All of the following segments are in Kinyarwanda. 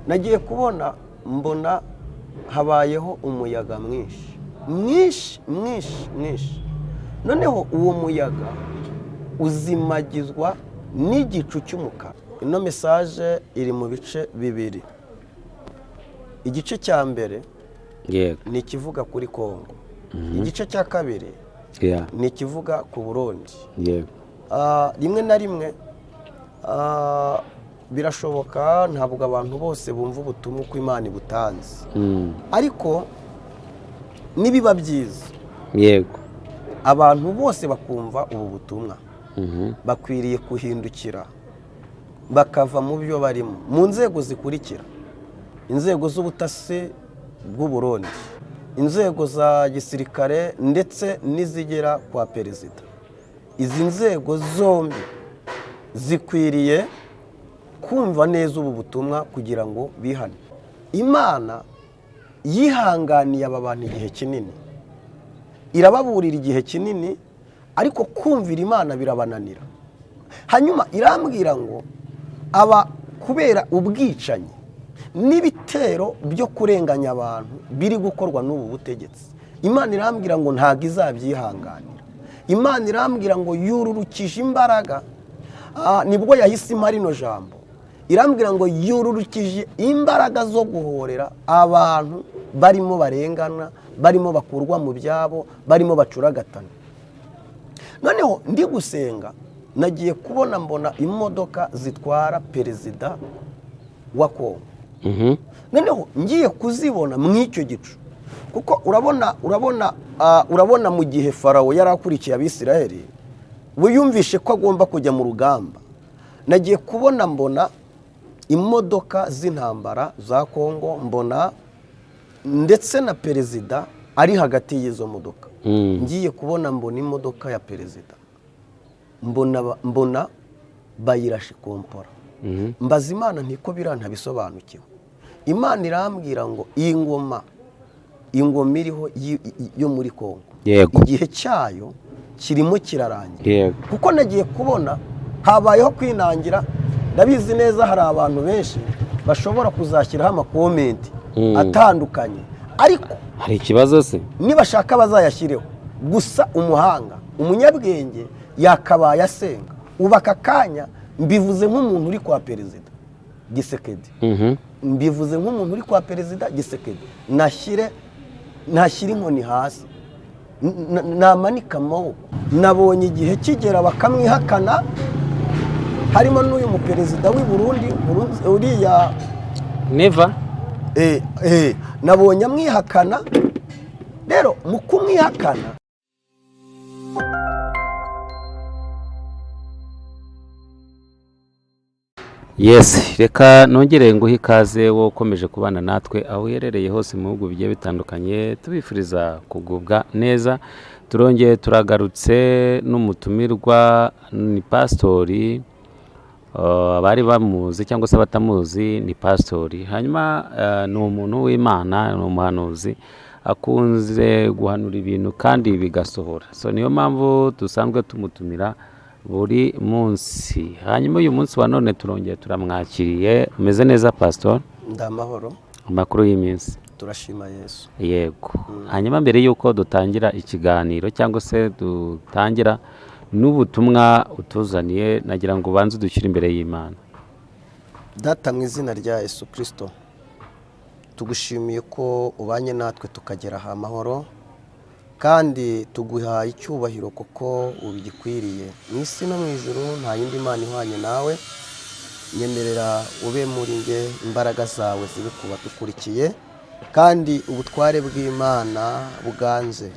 Nagiye kubona mbona habayeho umuyaga mwinshi mwinshi mwinshi mwinshi. Noneho uwo muyaga uzimagizwa n'igicu cy'umukara. Ino message iri mu bice bibiri. Igice cya mbere ni ikivuga kuri Kongo. Igice cya kabiri ni ikivuga ku Burundi. Rimwe na rimwe birashoboka, ntabwo abantu bose bumva ubutumwa uko Imana ibutanze. Ariko nibiba byiza, abantu bose bakumva ubu butumwa, bakwiriye guhindukira bakava mu byo barimo mu nzego zikurikira: inzego z'ubutasi bw'u Burundi, inzego za gisirikare, ndetse n'izigera kwa perezida. Izi nzego zombi zikwiriye kumva neza ubu butumwa kugira ngo bihane. Imana yihanganiye aba bantu igihe kinini, irababurira igihe kinini, ariko kumvira Imana birabananira. Hanyuma irambwira ngo aba kubera ubwicanyi n'ibitero byo kurenganya abantu biri gukorwa n'ubu butegetsi, Imana irambwira ngo ntabwo izabyihanganira. Imana irambwira ngo yururukije imbaraga. Nibwo yahise impa rino jambo, irambwira ngo yururukije imbaraga zo guhorera abantu barimo barengana, barimo bakurwa mu byabo, barimo bacuragatana. Noneho ndi gusenga, nagiye kubona mbona imodoka zitwara perezida wa Kongo. Noneho ngiye kuzibona mu icyo gicu, kuko urabona mu gihe Farawo yari akurikiye Abisiraheli, we yumvishe ko agomba kujya mu rugamba. Nagiye kubona mbona imodoka z'intambara za Kongo, mbona ndetse na perezida ari hagati y'izo modoka. Ngiye kubona mbona imodoka ya perezida, mbona bayirashe kompora. Mbaza Imana ntiko biriya ntabisobanukiwe. Imana irambwira ngo iyi ngoma, ingoma iriho yo muri Kongo, igihe cyayo kirimo kirarangira. Kuko nagiye kubona habayeho kwinangira. Ndabizi neza hari abantu benshi bashobora kuzashyiraho amakomenti atandukanye, ariko hari ikibazo se nibashaka bazayashyireho. Gusa umuhanga, umunyabwenge yakabaye asenga. Ubu aka kanya mbivuze nk'umuntu uri kwa perezida Gisekedi. Mbivuze nk'umuntu uri kwa perezida Gisekedi, nashyire inkoni hasi, namanika amaboko. Nabonye igihe kigera bakamwihakana, harimo n'uyu muperezida w'i Burundi uriya Neva. Nabonye amwihakana. Rero mu kumwihakana, Yes, reka nongere nguhe ikaze wowe ukomeje kubana natwe aho uherereye hose mu bihugu bigiye bitandukanye, tubifuriza kugubwa neza. Turongeye turagarutse n'umutumirwa, ni pasitori. Abari bamuzi cyangwa se abatamuzi ni pasitori. Hanyuma ni umuntu w'Imana, ni umuhanuzi, akunze guhanura ibintu kandi bigasohora. So niyo mpamvu dusanzwe tumutumira buri munsi. Hanyuma uyu munsi wa none turongeye turamwakiriye. Umeze neza pasitori? Ndamahoro. Amakuru y'iminsi? Turashima Yesu. Yego. Hanyuma mbere y'uko dutangira ikiganiro cyangwa se dutangira n'ubutumwa utuzaniye, nagira ngo ubanze udushyire imbere y'Imana. Data, mu izina rya Yesu Kristo, tugushimiye ko ubanye natwe tukagera aha amahoro, kandi tuguhaye icyubahiro kuko ubigikwiriye. Mu isi no mu ijuru nta yindi Mana ihwanye nawe. Nyemerera ube muri nge, imbaraga zawe zibe ku badukurikiye, kandi ubutware bw'Imana buganze.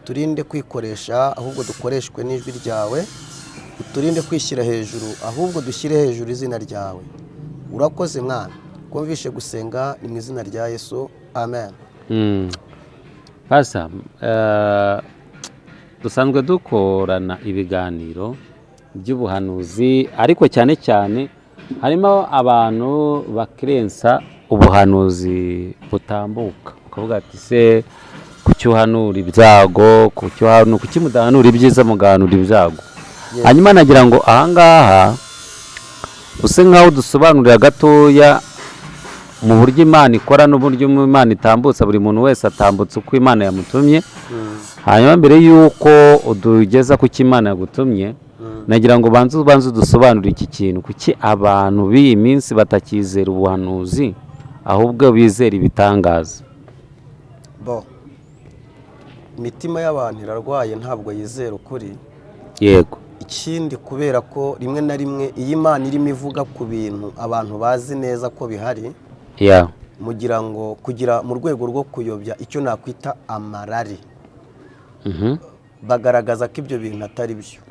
Turinde kwikoresha, ahubwo dukoreshwe n'ijwi ryawe. Uturinde kwishyira hejuru, ahubwo dushyire hejuru izina ryawe. Urakoze Mwana, kumvishe gusenga, ni mu izina rya Yesu, amen. Pasa, dusanzwe dukorana ibiganiro by'ubuhanuzi, ariko cyane cyane harimo abantu bakirensa ubuhanuzi butambuka, ukavuga ati se kuki uhanura ibyago, kuki mudahanura ibyiza mugahanura ibyago? Hanyuma nagira ngo ahangaha use nkaho dusobanurira gatoya Mu buryo Imana ikora n'uburyo Imana itambutsa, buri muntu wese atambutsa uko Imana yamutumye. Hanyuma mbere y'uko udugeza ku cyo Imana yagutumye, nagira ngo ubanze udusobanurire iki kintu: kuki abantu b'iyi minsi batakizera ubuhanuzi, ahubwo bizera ibitangaza? Bo, imitima y'abantu irarwaye, ntabwo yizera ukuri. Ikindi, kubera ko rimwe na rimwe iyo Imana irimo ivuga ku bintu abantu bazi neza ko bihari, mugira ngo kugira mu rwego rwo kuyobya icyo nakwita amarari, bagaragaza ko ibyo bintu atari byo.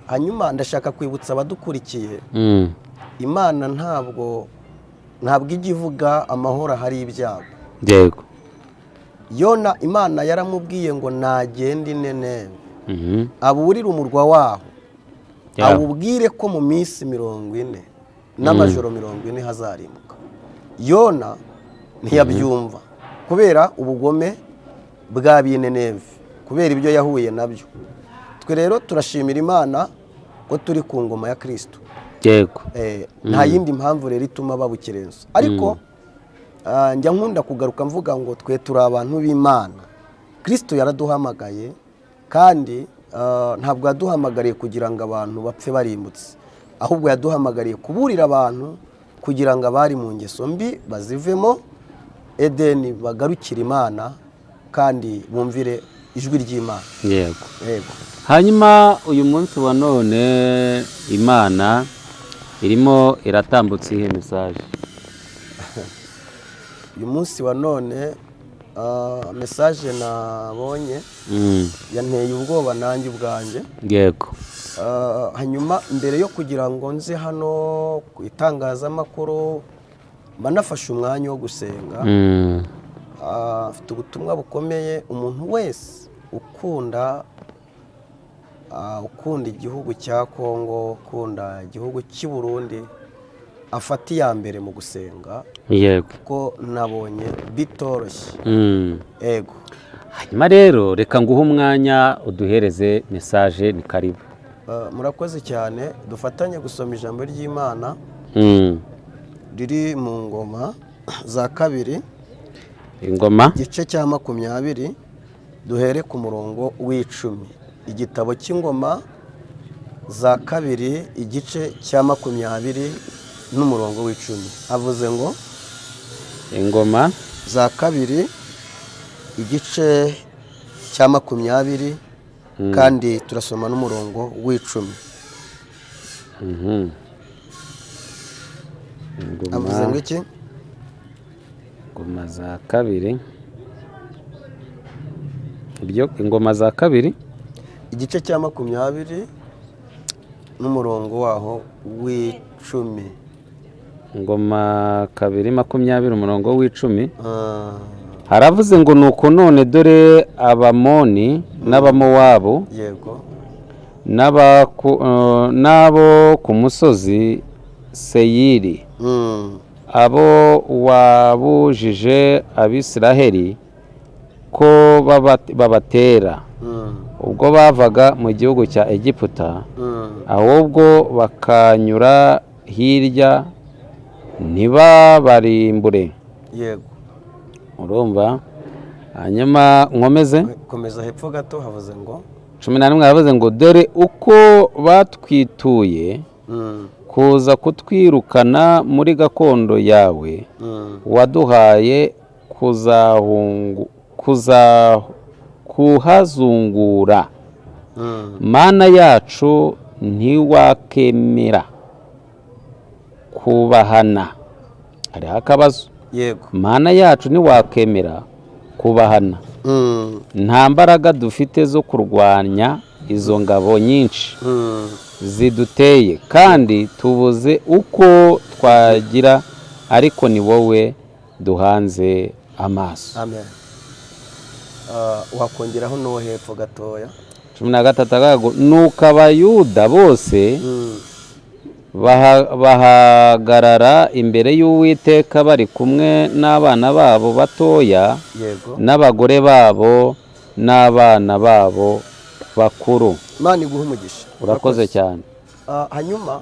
Hanyuma ndashaka kwibutsa abadukurikiye, Imana ntabwo ijya ivuga amahoro ahari ibyago. Yona, Imana yaramubwiye ngo nagende i Nineve, aburire umurwa waho, awubwire ko mu minsi 40 n'amajoro 40 hazarimbuka. Yona ntiyabyumva kubera ubugome bw'ab'i Nineve, kubera ibyo yahuye nabyo. Twe rero turashimira Imana ko turi ku ngoma ya Kirisito. Nta yindi mpamvu rero ituma babukerensa, ariko njya nkunda kugaruka mvuga ngo twe turi abantu b'Imana. Kirisito yaraduhamagaye, kandi ntabwo yaduhamagariye kugira ngo abantu bapfe barimbutse, ahubwo yaduhamagariye kuburira abantu kugira ngo abari mu ngeso mbi bazivemo, edeni bagarukire Imana kandi bumvire ijwi ry'Imana. Yego. Hanyuma uyu munsi wa none Imana irimo iratambutsa iyihe message? Uyu munsi wa none, message nabonye yanteye ubwoba nanjye ubwanjye. Hanyuma mbere yo kugira ngo nze hano ku itangazamakuru, mba nafashe umwanya wo gusenga. Mfite ubutumwa bukomeye. Umuntu wese ukunda igihugu cya Kongo, ukunda igihugu cy'i Burundi, afata iya mbere mu gusenga, kuko nabonye bitoroshye. Ego. Hanyuma rero reka nguhe umwanya uduhereze message, ni karibu. Murakoze cyane. Dufatanye gusoma ijambo ry'Imana riri mu Ngoma za Kabiri, Ingoma igice cya 20, duhere ku murongo w'10. Igitabo cy'Ingoma za Kabiri, igice cya 20 n'umurongo w'10, avuze ngo: Ingoma za Kabiri, igice cya 20, kandi turasoma n'umurongo w'10. Avuze ngo iki? Ingoma za Kabiri, ibyo Ingoma za Kabiri. Igice cya 20 n'umurongo waho w'10. Ingoma kabiri 20, umurongo w'10. Haravuze ngo: "Nuko none dore Abamoni n'Abamowabu n'abo ku musozi Seyiri, abo wabujije Abisiraheli ko babatera ubwo bavaga mu gihugu cya Egiputa, ahubwo bakanyura hirya ntibabarimbure." Urumva? Hanyuma nkomeze? Komeza hepfo gato, havuze ngo? 11, haravuze ngo: "Dore uko batwituye kuza kutwirukana muri gakondo yawe waduhaye kuhazungura. Mana yacu, ntiwakemera kubahana." Hariho akabazo. "Mana yacu, ntiwakemera kubahana. Nta mbaraga dufite zo kurwanya izo ngabo nyinshi ziduteye, kandi tubuze uko twagira, ariko ni wowe duhanze amaso." Amen. Wakongeraho no hepfo gatoya. 13 akavuga: "Nuko Abayuda bose bahagarara imbere y'Uwiteka bari kumwe n'abana babo batoya n'abagore babo n'abana babo bakuru." Imana iguhe umugisha. Urakoze cyane. Hanyuma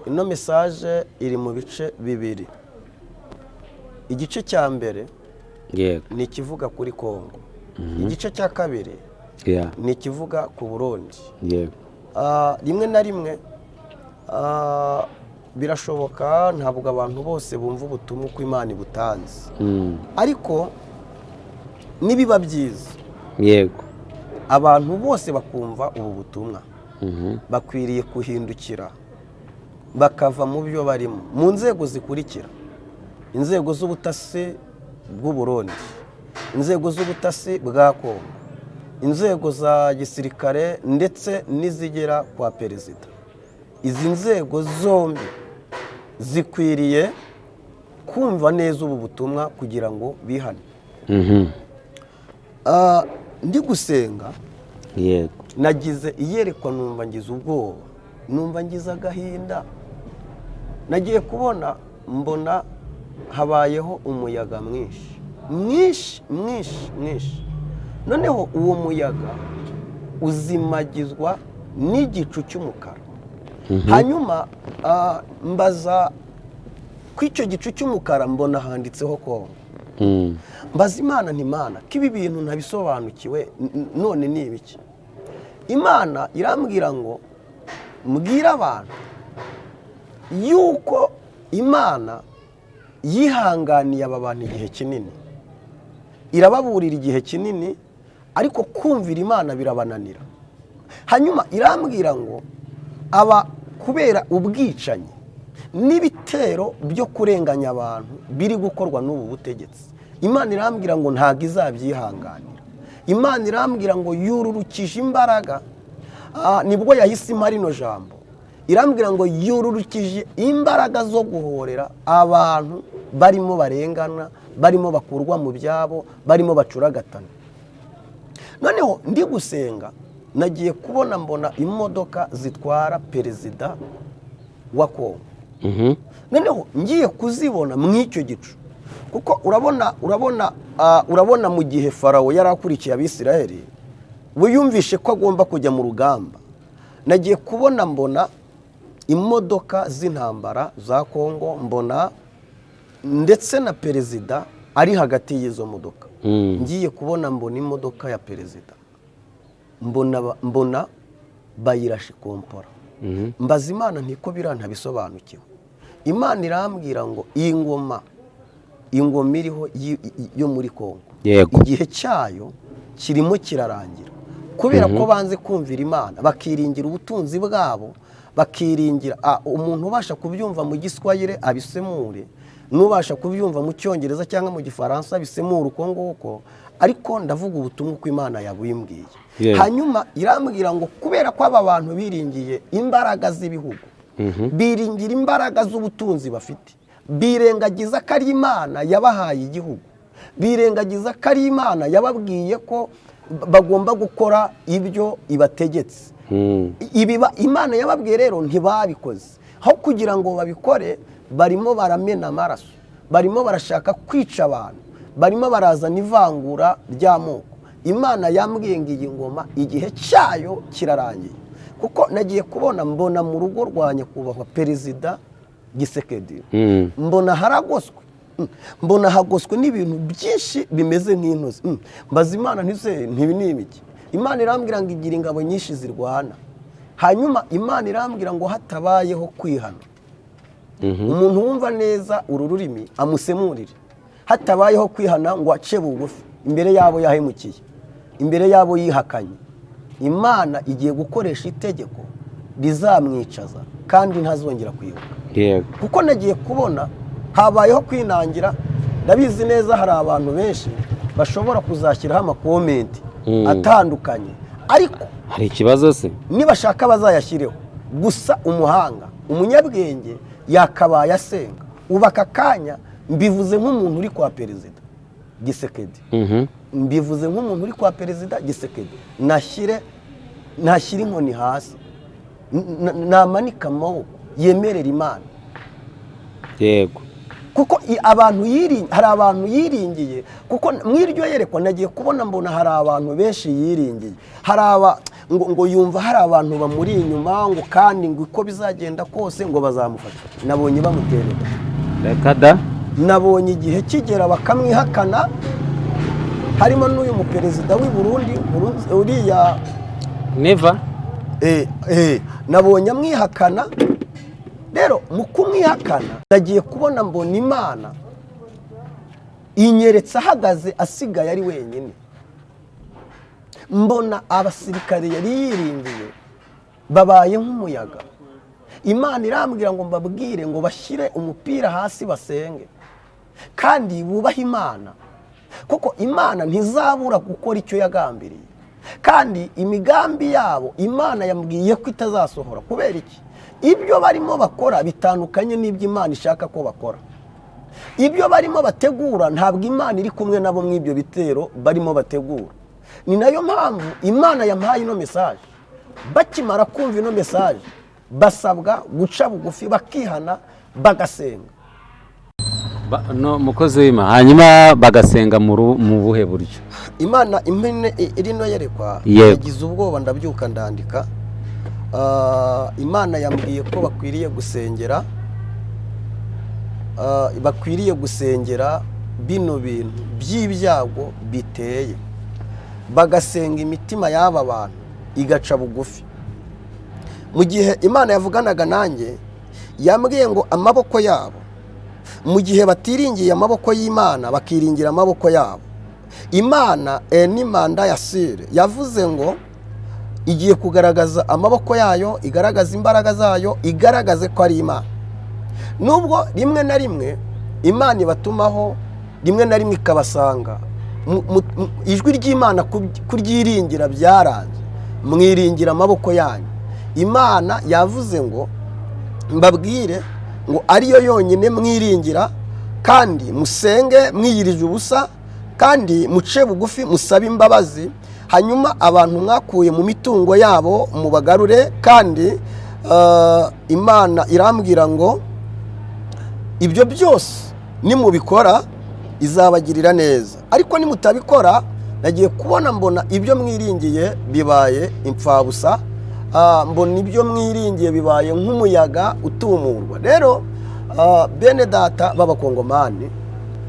ino message iri mu bice bibiri. Igice cya mbere Yego. ni ikivuga kuri Kongo, igice cya kabiri ni ikivuga ku Burundi. Yego. Rimwe na rimwe birashoboka, ntabwo abantu bose bumva ubutumwa uko Imana ibutanze, ariko nibiba byiza, Yego. abantu bose bakumva ubu butumwa, bakwiriye guhindukira bakava mu byo barimo mu nzego zikurikira: inzego z'ubutasi bw'u Burundi, inzego z'ubutasi bwa Kongo, inzego za gisirikare ndetse n'izigera kwa perezida. Izi nzego zombi zikwiriye kumva neza ubu butumwa kugira ngo bihane. Ndi gusenga, Yego. nagize iyerekwa, numva ngize ubwoba, numva ngize agahinda. Nagiye kubona mbona habayeho umuyaga mwinshi mwinshi mwinshi mwinshi, noneho uwo muyaga uzimagizwa n'igicu cy'umukara. Hanyuma mbaza ko icyo gicu cy'umukara mbona handitseho Kongo. Mbaza Imana nti: "Imana, ko ibi bintu ntabisobanukiwe, none ni ibiki?" Imana irambwira ngo mbwire abantu yuko Imana yihanganiye aba bantu igihe kinini, irababurira igihe kinini, ariko kumvira Imana birabananira. Hanyuma irambwira ngo aba kubera ubwicanyi n'ibitero byo kurenganya abantu biri gukorwa n'ubu butegetsi, Imana irambwira ngo ntabwo izabyihanganira. Imana irambwira ngo yururukije imbaraga. Nibwo yahise impa rino jambo, irambwira ngo yururukije imbaraga zo guhorera abantu barimo barengana, barimo bakurwa mu byabo, barimo bacuragatana. Noneho ndi gusenga, nagiye kubona mbona imodoka zitwara perezida wa Kongo. Noneho ngiye kuzibona mu icyo gicu, kuko urabona mu gihe Farawo yari akurikiye Abisiraheli, we yumvishe ko agomba kujya mu rugamba. Nagiye kubona mbona imodoka z'intambara za Kongo, mbona ndetse na perezida ari hagati y'izo modoka. Ngiye kubona mbona imodoka ya perezida, mbona bayirashe kompora. Mbaza Imana ntiko biriya ntabisobanukiwe. Imana irambwira ngo iyi ngoma, ingoma iriho yo muri Kongo, Yego. igihe cyayo kirimo kirarangira, kubera ko banze kumvira Imana, bakiringira ubutunzi bwabo, bakiringira umuntu ubasha kubyumva mu Giswahili abisemure, n'ubasha kubyumva mu Cyongereza cyangwa mu Gifaransa abisemure uko nguko, ariko ndavuga ubutumwa uko Imana yabumbwiye. Hanyuma irambwira ngo kubera ko aba bantu biringiye imbaraga z'ibihugu, biringira imbaraga z'ubutunzi bafite, birengagiza ko ari Imana yabahaye igihugu, birengagiza ko ari Imana yababwiye ko bagomba gukora ibyo ibategetse. Ibi Imana yababwiye rero ntibabikoze. Aho kugira ngo babikore, barimo baramena amaraso, barimo barashaka kwica abantu, barimo barazana ivangura ry'amoko. Imana yambwiye ngo iyi ngoma igihe cyayo kirarangiye, kuko nagiye kubona mbona mu rugo rwa nyakubahwa perezida Gisekedi, mbona haragoswe, mbona hagoswe n'ibintu byinshi bimeze nk'intozi. Mbaza Imana ntise ntibi ni ibiki? Imana irambwira ngo igira ingabo nyinshi zirwana. Hanyuma Imana irambwira ngo hatabayeho kwihana, umuntu wumva neza uru rurimi amusemurire, hatabayeho kwihana ngo ace bugufi imbere yabo yahemukiye, imbere yabo yihakanye, Imana igiye gukoresha itegeko rizamwicaza kandi ntazongera kwibuka. Yego. Kuko nagiye kubona habayeho kwinangira. Ndabizi neza hari abantu benshi bashobora kuzashyiraho amakomenti atandukanye, ariko hari ikibazo se nibashaka bazayashyireho. Gusa umuhanga, umunyabwenge yakabaye asenga. Ubu aka kanya mbivuze nk'umuntu uri kwa perezida Gisekedi, mbivuze nk'umuntu uri kwa perezida Gisekedi, nashyire inkoni hasi, namanika amaboko yemerera Imana. Yego. Kuko abantu hari abantu yiringiye, kuko mw'iryo yerekwa nagiye kubona mbona hari abantu benshi yiringiye, hari aba ngo yumva hari abantu bamuri inyuma, ngo kandi ngo uko bizagenda kose ngo bazamufata. Nabonye bamuterera. Reka da. Nabonye igihe kigera bakamwihakana, harimo n'uyu muperezida w'i Burundi uriya Neva. Nabonye amwihakana. Rero mu kumwihakana, nagiye kubona mbona Imana inyeretse ahagaze asigaye ari wenyine, mbona abasirikare yari yiringiye babaye nk'umuyaga. Imana irambwira ngo mbabwire ngo bashyire umupira hasi, basenge kandi bubahe Imana, kuko Imana ntizabura gukora icyo yagambiriye, kandi imigambi yabo Imana yambwiye ko itazasohora. Kubera iki? Ibyo barimo bakora bitandukanye n'ibyo Imana ishaka ko bakora. Ibyo barimo bategura, ntabwo Imana iri kumwe nabo mu ibyo bitero barimo bategura. Ni nayo mpamvu Imana yampaye ino message. Bakimara kumva ino message, basabwa guca bugufi, bakihana, bagasenga. No, mukozi w'Imana, hanyuma bagasenga mu buhe buryo? Imana impene irino yerekwa, yagize ubwoba, ndabyuka ndandika. Imana yambwiye ko bakwiriye gusengera bino bintu by'ibyago biteye, bagasenga imitima y'aba bantu igaca bugufi. Mu gihe Imana yavuganaga nanjye, yambwiye ngo amaboko yabo, mu gihe batiringiye amaboko y'Imana bakiringira amaboko yabo, Imana n'imanda ya sire yavuze ngo igiye kugaragaza amaboko yayo, igaragaza imbaraga zayo, igaragaze ko ari Imana. Nubwo rimwe na rimwe Imana ibatumaho, rimwe na rimwe ikabasanga, ijwi ry'Imana kuryiringira byaranze, mwiringira amaboko yanyu. Imana yavuze ngo mbabwire ngo ariyo yonyine mwiringira, kandi musenge mwiyirije ubusa, kandi muce bugufi, musabe imbabazi, hanyuma abantu mwakuye mu mitungo yabo mubagarure. Kandi Imana irambwira ngo ibyo byose nimubikora izabagirira neza, ariko nimutabikora, nagiye kubona mbona ibyo mwiringiye bibaye imfabusa. Mbona ibyo mwiringiye bibaye nk'umuyaga utumurwa. Rero bene data b'Abakongomani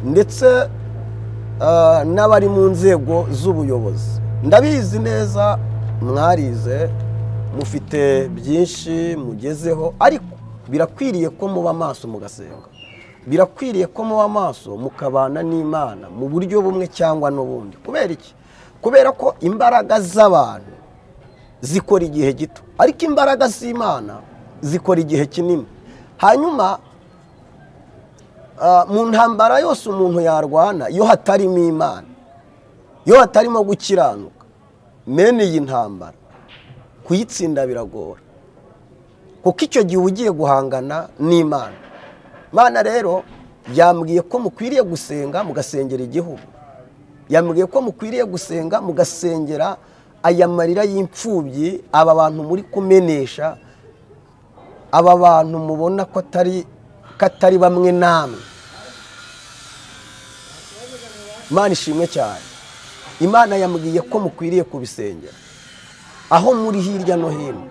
ndetse n'abari mu nzego z'ubuyobozi, ndabizi neza mwarize, mufite byinshi mugezeho, ariko birakwiriye ko muba maso mugasenga, birakwiriye ko muba maso mukabana n'Imana mu buryo bumwe cyangwa n'ubundi. Kubera iki? Kubera ko imbaraga z'abantu zikora igihe gito, ariko imbaraga z'Imana zikora igihe kinini. Hanyuma mu ntambara yose umuntu yarwana, iyo hatarimo Imana, iyo hatarimo gukiranuka, mene iyi ntambara kuyitsinda biragora, kuko icyo gihe uba ugiye guhangana n'Imana. Imana rero yambwiye ko mukwiriye gusenga, mugasengera igihugu. Yambwiye ko mukwiriye gusenga, mugasengera aya marira y'imfubyi, aba bantu muri kumenesha, aba bantu mubona ko atari bamwe namwe. Imana ishimwe cyane. Imana yambwiye ko mukwiriye kubisengera aho muri hirya no hino.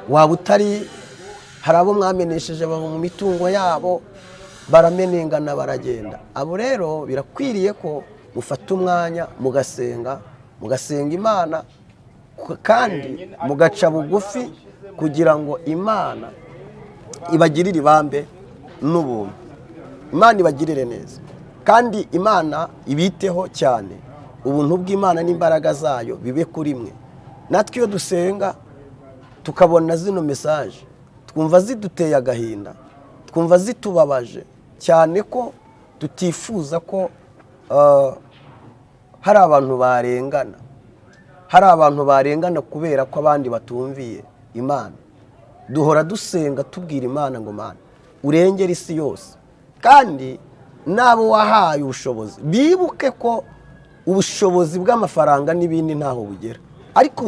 Waba utari, hari abo mwamenesheje baba mu mitungo yabo, baramenengana, baragenda. Abo rero birakwiriye ko mufata umwanya mugasenga, mugasenga Imana kandi mugaca bugufi kugira ngo Imana ibagirire ibambe n'ubuntu, Imana ibagirire neza, kandi Imana ibiteho cyane. Ubuntu bw'Imana n'imbaraga zayo bibe kuri mwe. Natwe iyo dusenga tukabona zino message, twumva ziduteye agahinda, twumva zitubabaje cyane, ko tutifuza ko hari abantu barengana, hari abantu barengana kubera ko abandi batumviye Imana. Duhora dusenga tubwira Imana ngo: "Mana, urengere isi yose, kandi n'abo wahaye ubushobozi bibuke ko ubushobozi bw'amafaranga n'ibindi ntaho bugera, ariko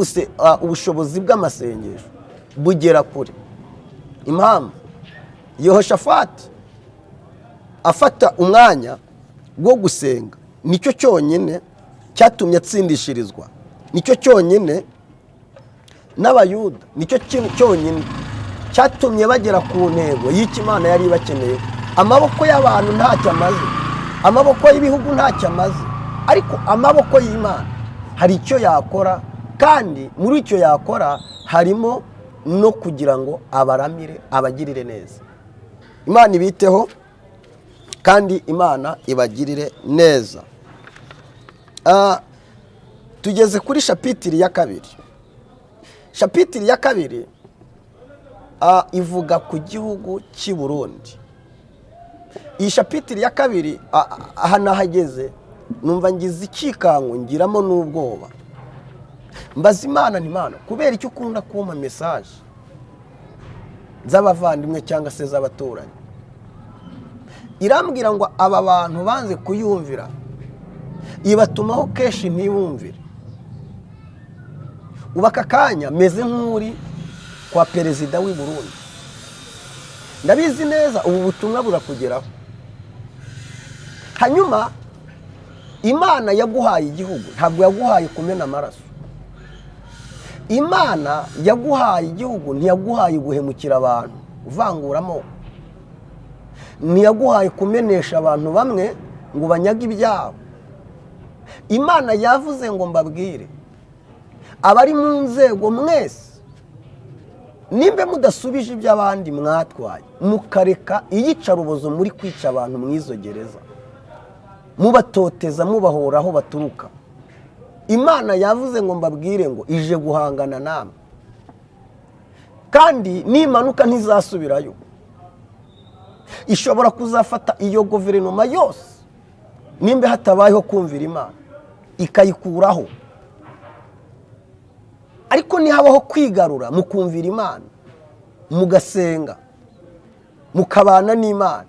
ubushobozi bw'amasengesho bugera kure." Impamvu Yehoshafati afata umwanya wo gusenga, nicyo cyonyine cyatumye atsindishirizwa, nicyo cyonyine n'Abayuda, nicyo kintu cyonyine cyatumye bagera ku ntego y'icyo Imana yari ibakeneye. Amaboko y'abantu ntacyo amaze, amaboko y'ibihugu ntacyo amaze, ariko amaboko y'Imana hari icyo yakora, kandi muri icyo yakora harimo no kugira ngo abaramire, abagirire neza. Imana ibiteho kandi Imana ibagirire neza. Tugeze kuri shapitiri ya kabiri. Shapitiri ya kabiri ivuga ku gihugu cy'i Burundi. Iyi shapitiri ya kabiri aha nahageze numva ngize ikikango, ngiramo n'ubwoba. Mbaza Imana nti Imana, kubera icyo ukunda kumpa message z'abavandimwe cyangwa se z'abaturanyi? Irambwira ngo aba bantu banze kuyumvira, ibatumaho kenshi ntibumvire. Ubu aka kanya meze nk'uri kwa perezida w'i Burundi. Ndabizi neza ubu butumwa burakugeraho. Hanyuma Imana yaguhaye igihugu, ntabwo yaguhaye kumena amaraso. Imana yaguhaye igihugu, ntiyaguhaye guhemukira abantu uvangura amoko, ntiyaguhaye kumenesha abantu bamwe ngo banyage ibyabo. Imana yavuze ngo mbabwire abari mu nzego mwese, nimba mudasubije iby'abandi mwatwaye, mukareka iyicarubozo muri kwica abantu mw'izo gereza, mubatoteza, mubahora aho baturuka, Imana yavuze ngo mbabwire ngo ije guhangana namwe, kandi nimanuka ntizasubirayo. Ishobora kuzafata iyo guverinoma yose nimba hatabayeho kumvira Imana ikayikuraho. Ariko nihabaho kwigarura mukumvira Imana, mugasenga, mukabana n'Imana,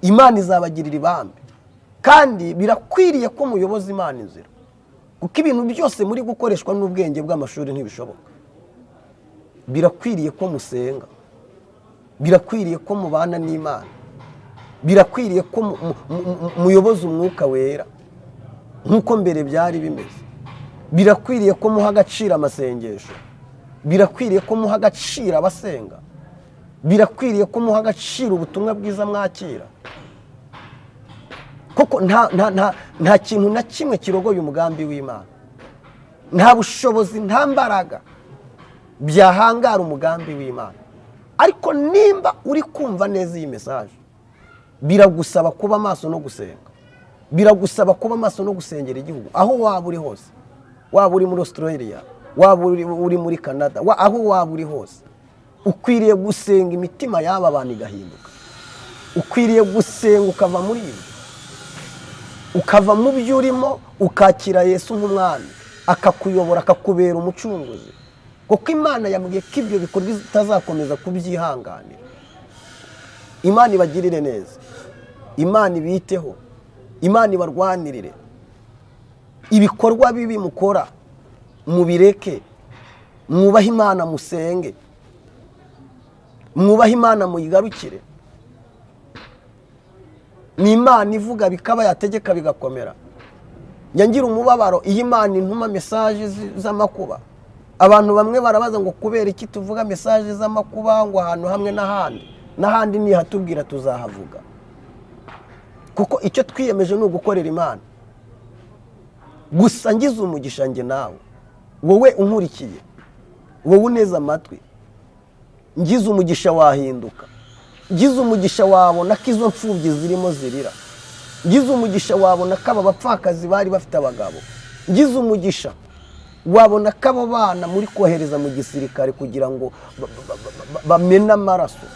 Imana izabagirira ibambe. Kandi birakwiriye ko muyoboza Imana inzira, kuko ibintu byose muri gukoreshwa n'ubwenge bw'amashuri ntibishoboka. Birakwiriye ko musenga, birakwiriye ko mubana n'Imana, birakwiriye ko muyoboza umwuka wera nk'uko mbere byari bimeze. Birakwiriye ko muha agaciro amasengesho, birakwiriye ko muha agaciro abasenga, birakwiriye ko muha agaciro ubutumwa bwiza mwakira. Kuko nta kintu na kimwe kirogoye umugambi w'Imana, nta bushobozi, nta mbaraga byahangara umugambi w'Imana. Ariko nimba uri kumva neza iyi message, biragusaba kuba maso no gusenga, biragusaba kuba maso no gusengera igihugu aho waba uri hose, waba uri muri Australia, waba uri muri Canada, aho waba uri hose, ukwiriye gusenga imitima y'aba bantu igahinduka. Ukwiriye gusenga ukava muri ibi, ukava mu byo urimo, ukakira Yesu nk'umwami, akakuyobora, akakubera umucunguzi. Kuko Imana yambwiye ko ibyo bikorwa itazakomeza kubyihanganira. Imana ibagirire neza, Imana ibiteho, Imana ibarwanirire. Ibikorwa bibi mukora mubireke, mwubahe Imana, musenge, mwubahe Imana, muyigarukire. Ni Imana ivuga bikaba, yategeka bigakomera. Ngira umubabaro iyo Imana intuma message z'amakuba. Abantu bamwe barabaza ngo kubera iki tuvuga message z'amakuba ngo ahantu hamwe n'ahandi, n'ahandi nihatubwira tuzahavuga. Kuko icyo twiyemeje ni ugukorera Imana. Gusa ngize umugisha njye nawe, wowe unkurikiye, wowe uneze amatwi, ngize umugisha wahinduka, ngize umugisha wabona ko izo mfubyi zirimo zirira, ngize umugisha wabona ko aba bapfakazi bari bafite abagabo, ngize umugisha wabona ko abo bana muri kohereza mu gisirikare kugira ngo bamene amaraso,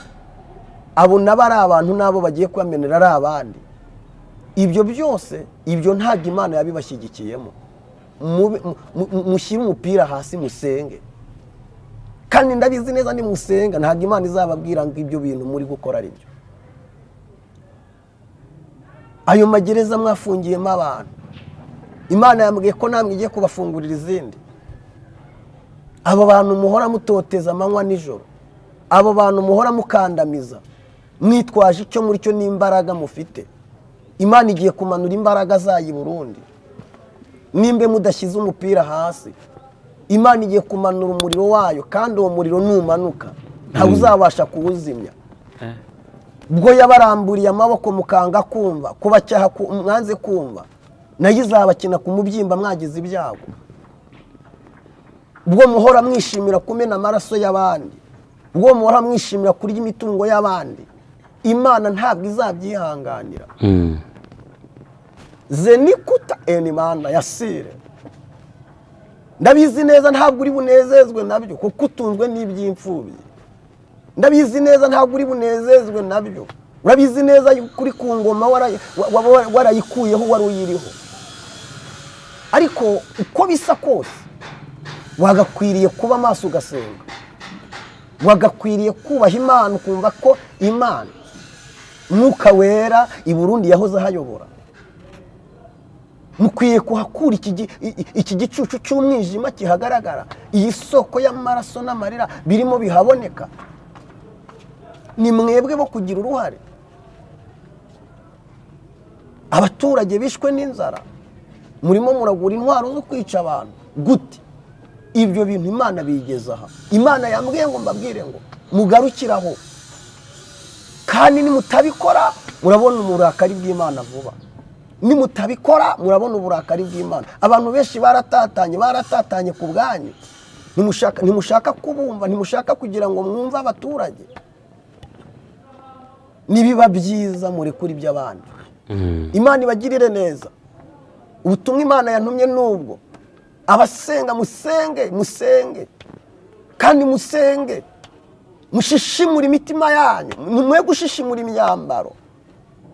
abo nabo ari abantu, nabo bagiye kubamenera ari abandi. Ibyo byose, ibyo ntabwo Imana yabibashyigikiyemo. Mushyire umupira hasi musenge. Kandi ndabizi neza nimusenga ntabwo Imana izababwira ngo ibyo bintu muri gukora ari byo. Ayo magereza mwafungiyemo abantu, Imana yambwiye ko namwe igiye kubafungurira izindi. Abo bantu muhora mutoteza amanywa nijoro, abo bantu muhora mukandamiza mwitwaje icyo muri cyo n'imbaraga mufite, Imana igiye kumanura imbaraga zayo i Burundi. Nimbe mudashyize umupira hasi, Imana igiye kumanura umuriro wayo, kandi uwo muriro numanuka ntabwo uzabasha kuwuzimya. Ubwo yabaramburiye amaboko mukanga kumva, kubacyaha mwanze kumva, nayo izabakina ku mubyimba mwagize ibyago. Ubwo muhora mwishimira kumena amaraso y'abandi, ubwo muhora mwishimira kurya imitungo y'abandi, Imana ntabwo izabyihanganira. Zenikuta enimanda yasire. Ndabizi neza ntabwo uri bunezezwe nabyo kuko utunzwe n'iby'imfubyi. Ndabizi neza ntabwo uri bunezezwe nabyo. Urabizi neza kuri ku ngoma warayikuyeho wari uyiriho. Ariko uko bisa kose wagakwiriye kuba maso ugasenga, wagakwiriye kubaha Imana, ukumva ko Imana Mwuka Wera i Burundi yahoze ahayobora. Mukwiye kuhakura iki gicucu cy'umwijima kihagaragara, iyi soko y'amaraso n'amarira birimo bihaboneka. Ni mwebwe bo kugira uruhare. Abaturage bishwe n'inzara, murimo muragura intwaro zo kwica abantu gute? Ibyo bintu Imana bigeza aha. Imana yambwiye ngo mbabwire ngo mugarukiraho, kandi nimutabikora murabona uburakari bw'Imana vuba. Nimutabikora murabona uburakari bw'Imana. Abantu benshi baratatanye ku bwanyu. Ntimushaka kubumva, ntimushaka kugira ngo mwumve abaturage. Nibiba byiza murekure iby'abandi. Imana ibagirire neza. Ubutumwa Imana yantumye nubwo abasenga musenge, musenge kandi musenge, mushishimure imitima yanyu, mwe gushishimura imyambaro,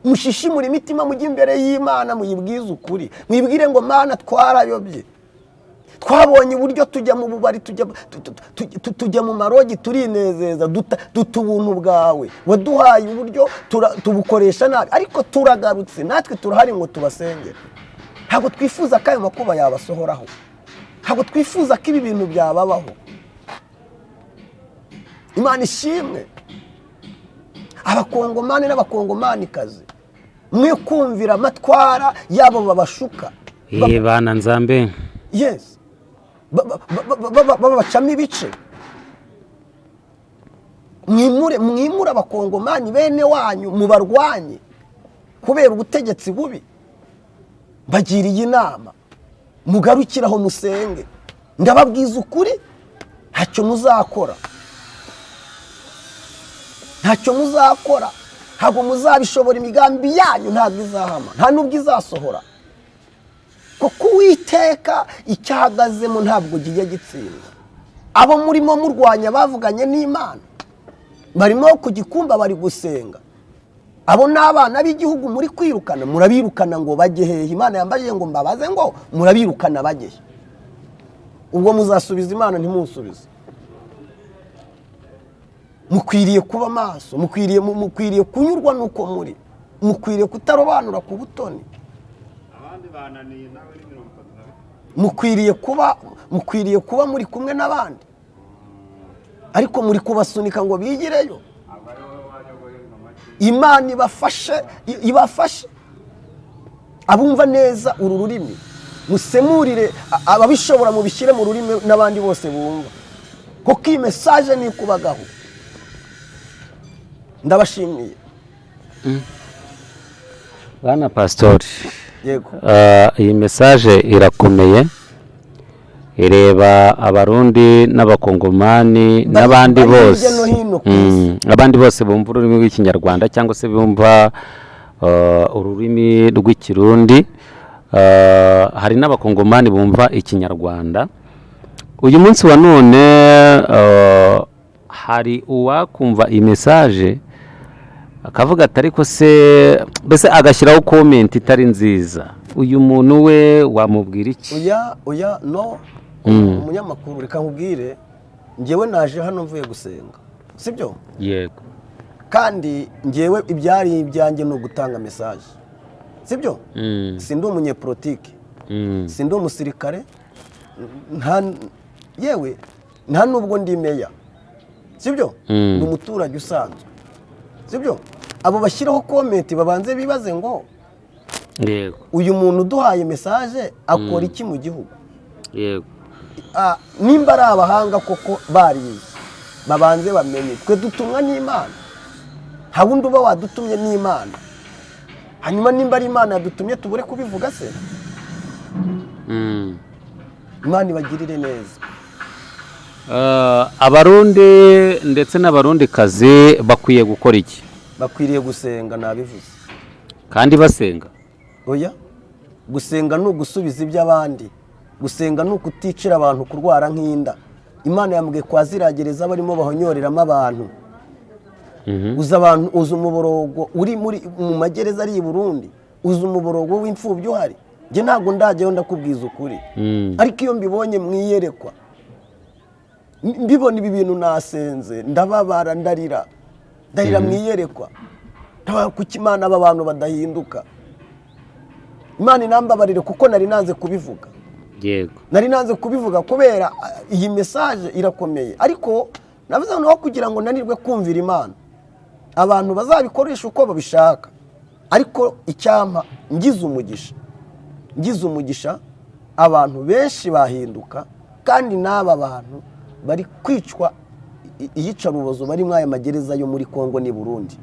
mushishimure imitima, mujye imbere y'Imana muyibwize ukuri, mwibwire ngo Mana twarayobye, twabonye uburyo tujya mu bubari, tujya mu marogi, turinezeza, duta ubuntu bwawe waduhaye, uburyo tubukoresha nabi, ariko turagarutse natwe turahari ngo tubasengere. Ntabwo twifuza ko ayo makuba yabasohoraho, ntabwo twifuza ko ibi bintu byababaho. Imana ishimwe. Abakongomani n'abakongomanikazi, mwe kumvira amatwara yabo babashuka. Bana nzambe. Yes. Babacamo ibice. Mwimure abakongomani bene wanyu mubarwanye kubera ubutegetsi bubi. Bagiriye inama, mugarukiraho musenge. Ndababwiza ukuri, ntacyo muzakora, ntacyo muzakora, ntabwo muzabishobora. Imigambi yanyu ntabwo izahama, nta nubwo izasohora, kuko Uwiteka icyahagazemo ntabwo kijya gitsindwa. Abo murimo murwanya bavuganye n'Imana, barimo ku gikumba bari gusenga. Abo ni abana b'igihugu muri kwirukana, murabirukana ngo bajye hehe? Imana yambajije ngo mbabaze ngo murabirukana bajye he? Ubwo muzasubiza Imana ntimusubize. Mukwiriye kuba maso, mukwiriye kunyurwa nuko muri, mukwiriye kutarobanura ku butoni. Mukwiriye kuba muri kumwe n'abandi, ariko muri kubasunika ngo bigireyo. Imana ibafashe abumva neza uru rurimi, musemurire ababishobora, mubishyire mu rurimi n'abandi bose bumva, kuko iyi message ni ikubagaho. Ndabashimiye Bwana Pastori. Yego. Iyi message irakomeye, ireba Abarundi n'Abakongomani n'abandi bose, abandi bose bumva ururimi rw'Ikinyarwanda cyangwa se bumva ururimi rw'Ikirundi. Hari n'Abakongomani bumva Ikinyarwanda. Uyu munsi wa none hari uwakumva iyi message akavuga ati ariko se, mbese agashyiraho comment itari nziza. Uyu muntu we wamubwira iki? Oya no umunyamakuru, reka nkubwire, njyewe naje hano mvuye gusenga, sibyo? Yego. Kandi njyewe ibyari ibyanjye ni ugutanga message, sibyo? Sindi umunyepolitike, sindi umusirikare, yewe nta nubwo ndi meya, sibyo? Ndi umuturage usanzwe, sibyo? Abo bashyiraho comment babanze bibaze ngo yego, uyu muntu uduhaye message akora iki mu gihugu? Yego. Nimba ari abahanga koko barize, babanze bamenye twe dutumwa n'Imana. Nta wundi uba wadutumye n'Imana. Hanyuma nimba ari Imana yadutumye tubure kubivuga se? Imana ibagirire neza. Abarundi ndetse n'Abarundikazi bakwiye gukora iki? Bakwiriye gusenga, nabivuze. Kandi basenga? Oya, gusenga ni ugusubiza iby'abandi. Gusenga ni ukuticira abantu kurwara nk'inda. Imana yambwiye kwa ziriya gereza barimo bahonyoreramo abantu. Uzi abantu, uzi umuborogo uri muri mu magereza ari i Burundi, uzi umuborogo w'imfubyi uhari. Njye ntabwo ndajyayo, ndakubwiza ukuri. Ariko iyo mbibonye mu iyerekwa, mbibona ibi bintu, nasenze, ndababara, ndarira, ndarira mu iyerekwa. Ndababara, kuki Imana aba bantu badahinduka? Imana inambabarire kuko nari nanze kubivuga. Nari nanze kubivuga kubera iyi message irakomeye, ariko navuze ngo kugira ngo nanirwe kumvira Imana, abantu bazabikoresha uko babishaka. Ariko icyampa ngize umugisha abantu benshi bahinduka. Kandi n'aba bantu bari kwicwa iyicarubozo bari muri aya magereza yo muri Kongo n'i Burundi,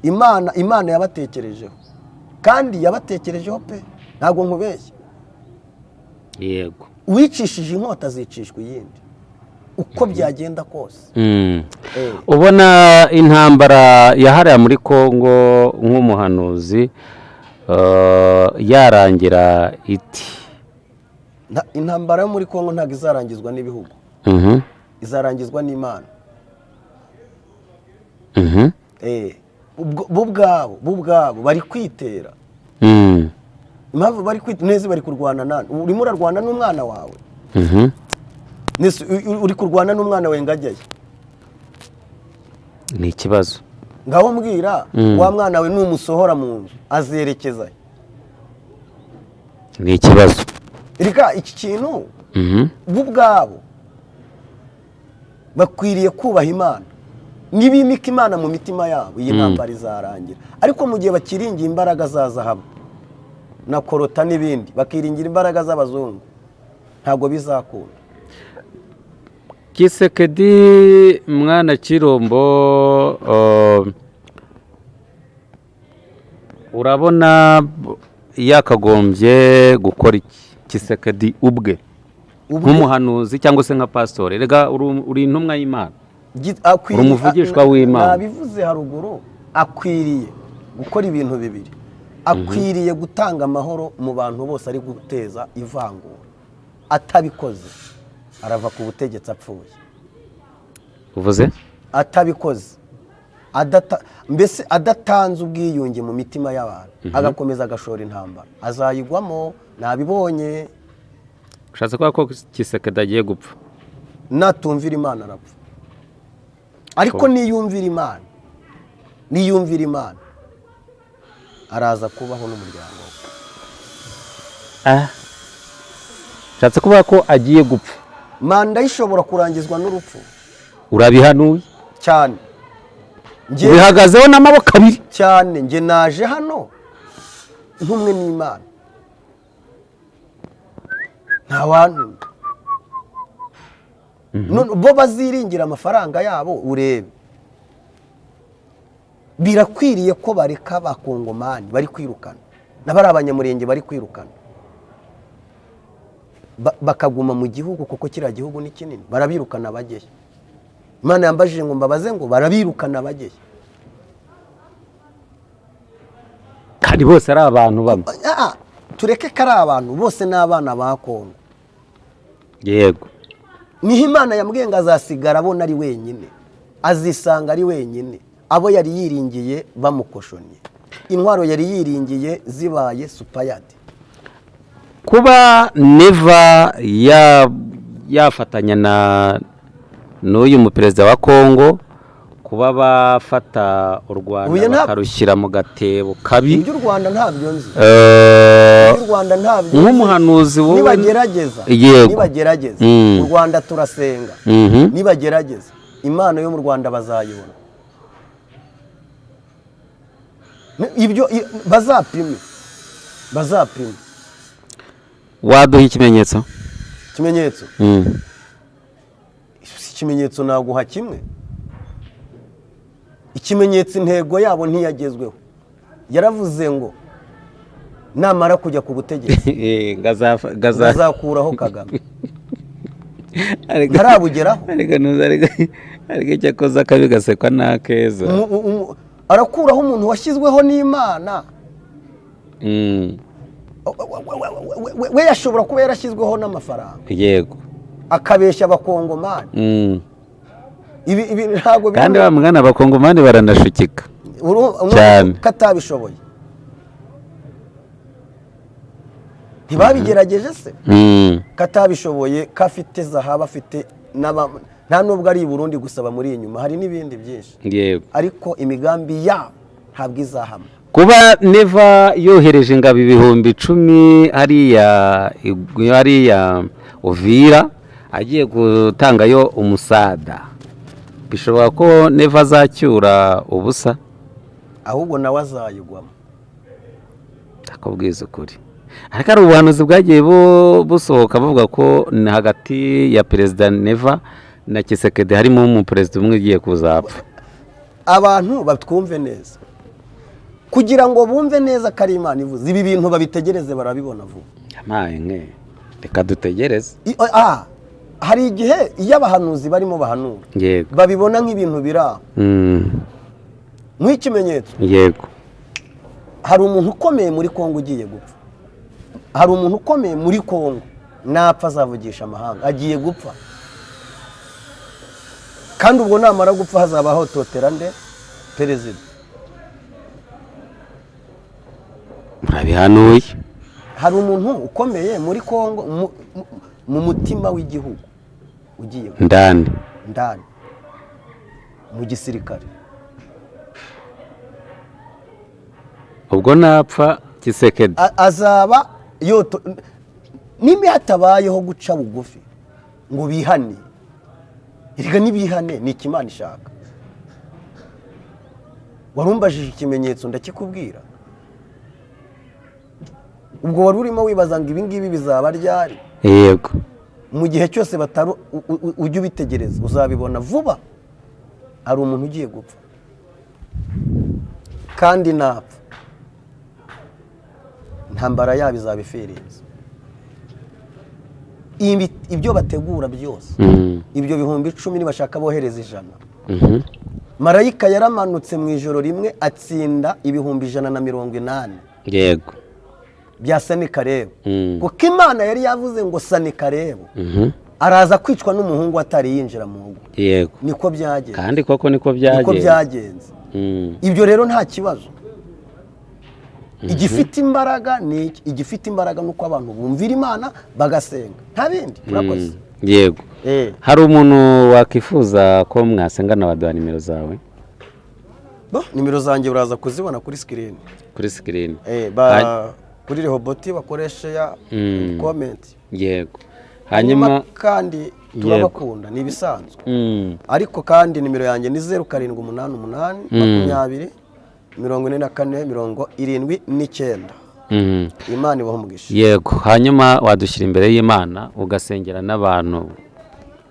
Imana yabatekerejeho, kandi yabatekerejeho pe, ntabwo nkubeshya. Uwicishije inkota azicishwa iyindi, uko byagenda kose. Ubona intambara yahariye muri Kongo, nk'umuhanuzi, yarangira iti? Intambara yo muri Kongo ntabwo izarangizwa n'ibihugu, izarangizwa n'Imana. Bo ubwabo bari kwitera. Impamvu bari kwitera neza, bari kurwana nani? Urimo urarwana n'umwana wawe. Nese uri kurwana n'umwana wawe ngajyayo? Ni ikibazo. Ngaho mbwira, wa mwana we numusohora mu nzu azerekeza he? Ni ikibazo. Reka iki kintu, bo ubwabo bakwiriye kubaha Imana. Nibimika Imana mu mitima yabo, iyi ntambara izarangira. Ariko mu gihe bakiringiye imbaraga za zahabu na korota n'ibindi, bakiringira imbaraga z'abazungu, ntabwo bizakunda. Kisekedi mwana Kirombo, urabona yakagombye gukora iki Kisekedi ubwe, nk'umuhanuzi cyangwa se nka pasitori? Rega uri intumwa y'Imana, uri umuvugishwa w'Imana. Nabivuze haruguru, akwiriye gukora ibintu bibiri. Akwiriye gutanga amahoro mu bantu bose ari guteza ivangura. Atabikoze arava ku butegetsi apfuye. Uvuze? Atabikoze, mbese adatanze ubwiyunge mu mitima y'abantu, agakomeza agashora intambara, azayigwamo, nabibonye. Ushatse kuvuga ko Kisekedi agiye gupfa? Natumvira Imana arapfa, ariko niyumvira Imana, niyumvira Imana araza kubaho n'umuryango we. Ushatse kuvuga ko agiye gupfa? Manda ye ishobora kurangizwa n'urupfu. Urabihanuye? Cyane. Ubihagazeho n'amaboko abiri? Cyane. Njye naje hano ntumwe n'Imana, nta wantumye. None bo baziringira amafaranga yabo, urebe. Birakwiriye ko bareka Abakongomani bari kwirukana n'abari Abanyamurenge bari kwirukana, bakaguma mu gihugu, kuko kiriya gihugu ni kinini. Barabirukana bajyeyo? Imana yambajije ngo mbabaze ngo barabirukana bajyeyo? Kandi bose ari abantu bamwe. Ah, tureke ko ari abantu bose, n'abana ba Kongo. Niho Imana yambwiye ngo azasigara abona ari wenyine, azisanga ari wenyine, abo yari yiringiye bamukoshonnye, intwaro yari yiringiye zibaye expired. Kuba Neva yafatanya na n'uyu muperezida wa Kongo, kuba bafata u Rwanda Oya, bakarushyira mu gatebo kabi. Iby'u Rwanda ntabyo nzi. Iby'u Rwanda ntabyo nzi. Nk'umuhanuzi wowe. Nibagerageza, nibagerageza, u Rwanda turasenga, nibagerageza Imana yo mu Rwanda bazayibona. Ibyo bazapime, bazapime. Waduha ikimenyetso? Ikimenyetso? Si ikimenyetso, naguha kimwe. Ikimenyetso, intego yabo ntiyagezweho. Yaravuze ngo namara kujya ku butegetsi azakuraho Kagame. Ntarabugeraho. Ariko ntuzi, ariko icyo akoze akabi gasekwa n'akeza. Arakuraho umuntu washyizweho n'Imana. We yashobora kuba yarashyizweho n'amafaranga, akabeshya Abakongomani. Ibi ntabwo biri. Kandi wa mwana, Abakongomani baranashukika cyane. Ko atabishoboye, ntibabigerageje se? Ko atabishoboye, ko afite zahabu, afite nta nubwo ari i Burundi gusa bamuri inyuma, hari n'ibindi byinshi. Ariko imigambi yabo ntabwo izahama. Kuba Neva yohereje ingabo 10,000 hariya Uvira, agiye gutangayo umusada, bishobora ko Neva azacyura ubusa? Ahubwo nawe azayigwamo. Ndakubwiza ukuri, ariko hari ubuhanuzi bwagiye busohoka buvuga ko ni hagati ya Perezida Neva na Tshisekedi harimo umuperezida umwe ugiye kuzapfa. Abantu batwumve neza, kugira ngo bumve neza ko ari Imana ivuze ibi bintu, babitegereze, barabibona vuba. Yampaye nke, reka dutegereze. Hari igihe iyo abahanuzi barimo bahanura babibona nk'ibintu biri aho, nk'ikimenyetso. Hari umuntu ukomeye muri Kongo ugiye gupfa. Hari umuntu ukomeye muri Kongo, napfa azavugisha amahanga. Agiye gupfa, kandi ubwo namara gupfa hazabaho totera nde? Perezida. Murabihanuye. Hari umuntu ukomeye muri Kongo, mu mutima w'igihugu, ugiye gupfa. Ndani. Ndani mu gisirikare. Ubwo napfa Tshisekedi Azaba yoto nimba hatabayeho guca bugufi ngo bihane. Erega nibihane, ni Imana ishaka. Warumbajije ikimenyetso, ndakikubwira. Ubwo wari urimo wibaza ngo ibi ngibi bizaba ryari? Mu gihe cyose batari ujye ubitegereza, uzabibona vuba. Hari umuntu ugiye gupfa, kandi napfa intambara yabo izaba ifirinze. Ibyo bategura byose, ibyo 10,000, nibashaka bohereza 100. Marayika yaramanutse mu ijoro rimwe atsinda 180,000 bya Sanikarebu, kuko Imana yari yavuze ngo Sanikarebu araza kwicwa n'umuhungu atari yinjira mu rugo. Niko byagenze. Kandi koko niko Niko byagenze. byagenze. Ibyo rero nta kibazo. Igifite imbaraga ni iki? Igifite imbaraga ni uko abantu bumvira Imana bagasenga, nta bindi. Murakoze. Yego. Hari umuntu wakwifuza ko mwasengana, baduha nimero zawe. Bo, nimero zanjye uraza kuzibona kuri screen. Kuri screen. Kuri Rehoboti bakoresha ya comment. Hanyuma kandi turabakunda, ni ibisanzwe. Ariko kandi nimero yanjye ni 0788 20 44 79. Imana ibahe umugisha. Yego. Hanyuma wadushyira imbere y'Imana, ugasengera n'abantu,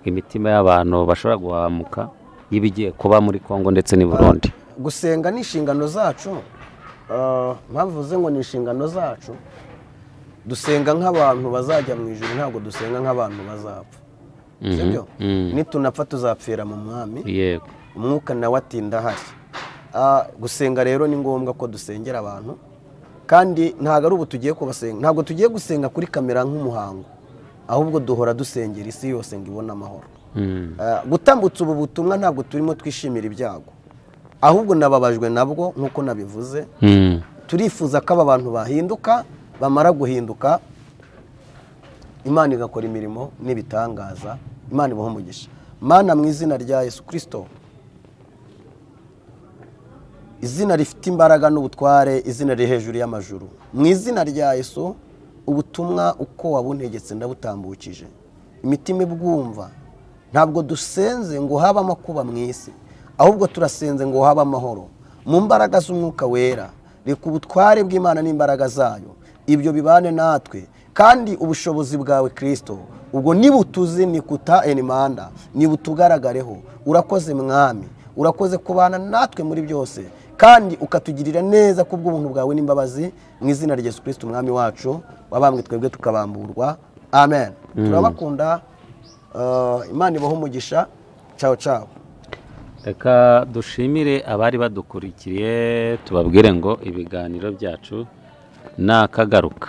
imitima y'abantu bashobora guhamuka y'ibigiye kuba muri Kongo ndetse n'i Burundi. Gusenga ni inshingano zacu. Mpamvu uvuze ngo ni inshingano zacu, dusenga nk'abantu bazajya mu ijuru, ntabwo dusenga nk'abantu bazapfa, sibyo? Nitunapfa tuzapfira mu Mwami. Umwuka nawe atinda ahari. Gusenga rero ni ngombwa ko dusengera abantu, kandi ntabwo ari ubu tugiye kubasenga, ntabwo tugiye gusenga kuri kamera nk'umuhango, ahubwo duhora dusengera isi yose ngo ibone amahoro. Gutambutsa ubu butumwa, ntabwo turimo twishimira ibyago, ahubwo nababajwe nabwo nk'uko nabivuze. Turifuza ko aba bantu bahinduka, bamara guhinduka Imana igakora imirimo n'ibitangaza. Imana ibahe umugisha. Mana, mu izina rya Yesu Kirisito, izina rifite imbaraga n'ubutware, izina riri hejuru y'amajuru, mu izina rya Yesu, ubutumwa uko wabuntegetse ndabutambukije, imitima ibwumva. Ntabwo dusenze ngo habe amakuba mu isi, ahubwo turasenze ngo habe amahoro. Mu mbaraga z'Umwuka Wera, reka ubutware bw'Imana n'imbaraga zayo ibyo bibane natwe, kandi ubushobozi bwawe Kirisito ubwo nibutuzi nikuta enimanda nibutugaragareho. Urakoze Mwami. Urakoze kubana natwe muri byose kandi ukatugirira neza kubw'ubuntu bwawe n'imbabazi, mu izina rya Yesu Kristo Umwami wacu, wabambwe twebwe tukabamburwa. Amen. Turabakunda. Imana ibahe umugisha. Ciao ciao. Reka dushimire abari badukurikiye, tubabwire ngo ibiganiro byacu ni akagaruka.